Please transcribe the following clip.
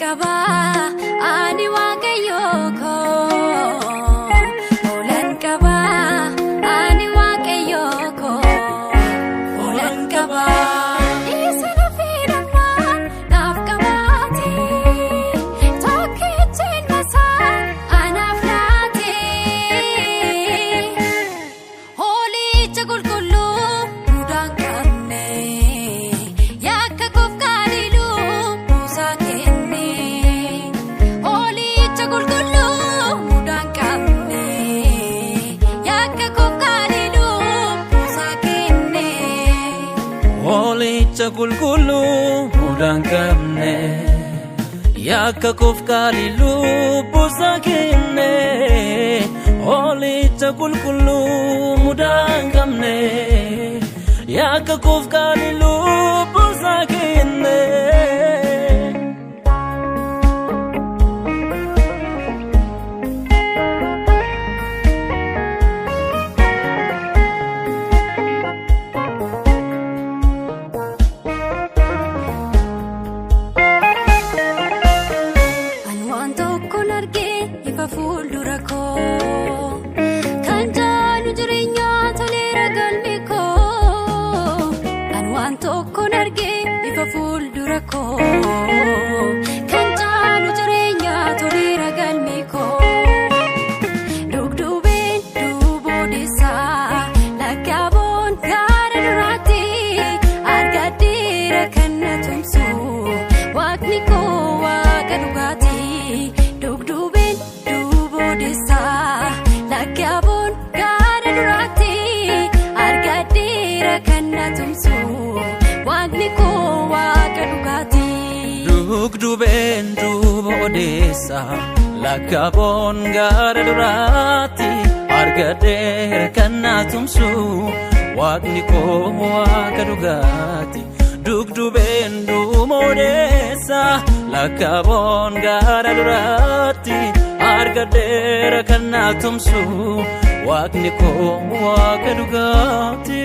Qabaa ani Waaqayyoo koo, Hoolaan qabaa ani Waaqayyoo koo, Hoolaan qabaa. Isa lafee dhammaan naaf qabaate, tokkichi ilma isaa anaaf laate. Hoolicha qulqulluu mudaa hin qabne, yakka koof qaaliluu buusaa kenne. Hoolicha qulqulluu mudaa hin qabne, yakka koof qaaliluu buusaa kenne. Hoolicha qulqulluu mudaa hin qabne, yakka koof qaalii lubbuusaa kenne. Hoolicha qulqulluu mudaa hin qabne, yakka koof qaalii lubbuusaa kenne. Ani waan tokkoon argee ifa fuuldura koo, kan caalu jireenyaa toleera galmi koo. Ani waan tokkoon argee ifa fuuldura koo, kan caalu jireenyaa toleera galmi koo. Dugdubeen duuboodessaa lakkaaboon gaara duraatti argadheera kan na tumsu, waaqni koo waaqa dhugaati. Dugdubeen duuboodessaa lakkaaboon gaara duraatti argadheera kan na tumsu, waaqni koo waaqa dhugaati. Dugdubeen duuba odeessa lakkaaboon gaara duraatti argadheera kan na tumsu, waaqni koo waaqa dhugaati. Dugdubeen duuba odeessa lakkaaboon gaara duraatti argadheera kan na tumsu, waaqni koo waaqa dhugaati.